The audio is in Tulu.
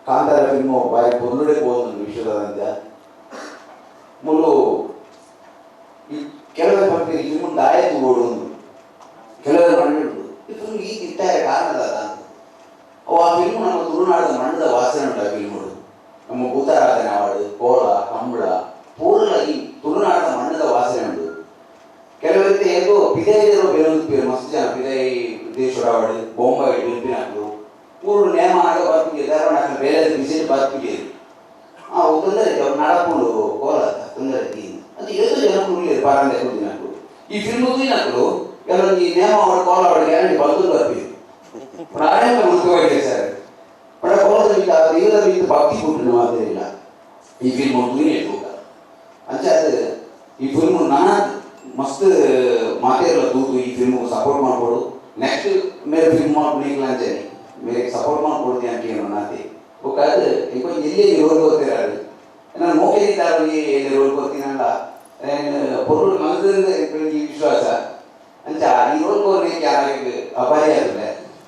ಕಾಂತಾರ ಫಿಲ್ಮು ಬಾರಿ ಪೊರ್ಲುಡೆ ಪೋವೊಂದುಂಡು ವಿಶ್ವದಾದ್ಯಂತ. ಮೂಲು ಈ ಕೆಲವೆರ್ ಪನ್ಪೆರ್, ಈ ಫಿಲ್ಮ್ ದಾಯೆ ತೂವೊಡು ಅಂದ್. ಕೆಲವೆರ್ ಪಂಡುಂಡು, ಈ ಫಿಲ್ಮ್ ಈ ಇಟ್ಟಾರೆ ಕಾರಣ ದಾದ ಅಂದ್. ಅವು ಆ ಫಿಲ್ಮ್ ನಮ್ಮ ತುಳುನಾಡ್ದ ಮಣ್ಣುದ ವಾಸನೆ ಉಂಡು. ಆ ಫಿಲ್ಮುಡು ನಮ್ಮ ಭೂತಾರಾಧನೆ ಆವಡ್, ಕೋಲ, ಕಂಬಳ ಪೂರಲ ಈ ತುಳುನಾಡ್ದ ಮಣ್ಣುದ ವಾಸನೆ ಉಂಡು. ಕೆಲವೆರ್ ಏತೋ ಪಿದಯಿದೆರೋ ಬೆನೊಂದುಪ್ಪೆರ್. ಮಸ್ತ್ ಜನ ಪಿದಯಿ ದೇಶಡ್ ಆವಡ್, ಬೊಂಬಾಯಿಡ್ ಬೆನ್ಪಿನಕುಲು ಊರುಡು ನೇಮ ಆನಗ ಬರ್ಪುಜೆರ್. ದಾಯೆ ಪಂಡ ಅಕಲ್ನ ಬೇಲೆದ ಬಿಸಿಡ್ ಬರ್ಪುಜೆರ್. ಆ ಅವು ತೊಂದರೆ ಇಜ್ಜಿ, ಅವು ನಡಪುಂಡು ಕೋಲ, ತೊಂದರೆ ಇಜ್ಜಿ. ಅಂಚ ಏತೋ ಜನಕುಲು ಉಲ್ಲೆರ್ ಬರಂದೆ ಕುಲ್ದಿನಕುಲು. ಈ ಫಿಲ್ಮ್ ತೂಯಿನಕುಲು ಕೆಲವೊಂಜಿ ನೇಮ ಆವಡ್, ಕೋಲ ಆವಡ್, ಗ್ಯಾರಂಟಿ ಬಲ್ತೊಂದು ಬರ್ಪೆರ್. ಪಂಡ ಆರೇಂತ ಮುಖ್ಯವಾಗಿ ಸರ್ ಪಂಡ ಕೋಲದ ಮಿತ್ತ್, ಆ ದೈವದ ಮಿತ್ತ್ ಭಕ್ತಿ ಪುಟ್ಟುನ ಮಾತೆರಿಲ್ಲ ಈ ಫಿಲ್ಮ್ ತೂಯಿನೆ ಬೊಕ್ಕ. ಅಂಚಾದ್ ಈ ಫಿಲ್ಮ್ ನನ ಮಸ್ತ್ ಮಾತೆರ್ಲ ತೂತು ಈ ಫಿಲ್ಮ್ ಸಪೋರ್ಟ್ ಮಾಡ್ಬೋದು. ನೆಕ್ಸ್ಟ್ ಮೇರೆ ಫಿಲ್ಮ್ ಮಾಡ್ಕೊಂಡು ಅಂಚನೆ ಮೇರೆಗೆ ಸಪೋರ್ಟ್ ಮಾಡ್ಕೊಡ್ತೀನಿ ಅಂತ ಕೇಳೋಣ ನಾತೆ. ಬೊಕ್ಕ ಅದು ಇಂಕೊಂಜಿ ಎಲ್ಲಿ ರೋಲ್ ಕೊರ್ತೀರ, ಅದು ನಾನು ಮೋಕೆ ಒಂಜಿ ಎಲ್ಲಿ ರೋಲ್ ಕೊರ್ತೀನಲ್ಲ, ಪೊರ್ಲು ಮಲ್ತಂದು ಒಂಜಿ ವಿಶ್ವಾಸ. ಅಂಚ ಈ ರೋಲ್ ಕೊರ್ನೇಕೆ ಆರೆಗ್ ಅಪಾರಿ ಆತುಂಡೆ.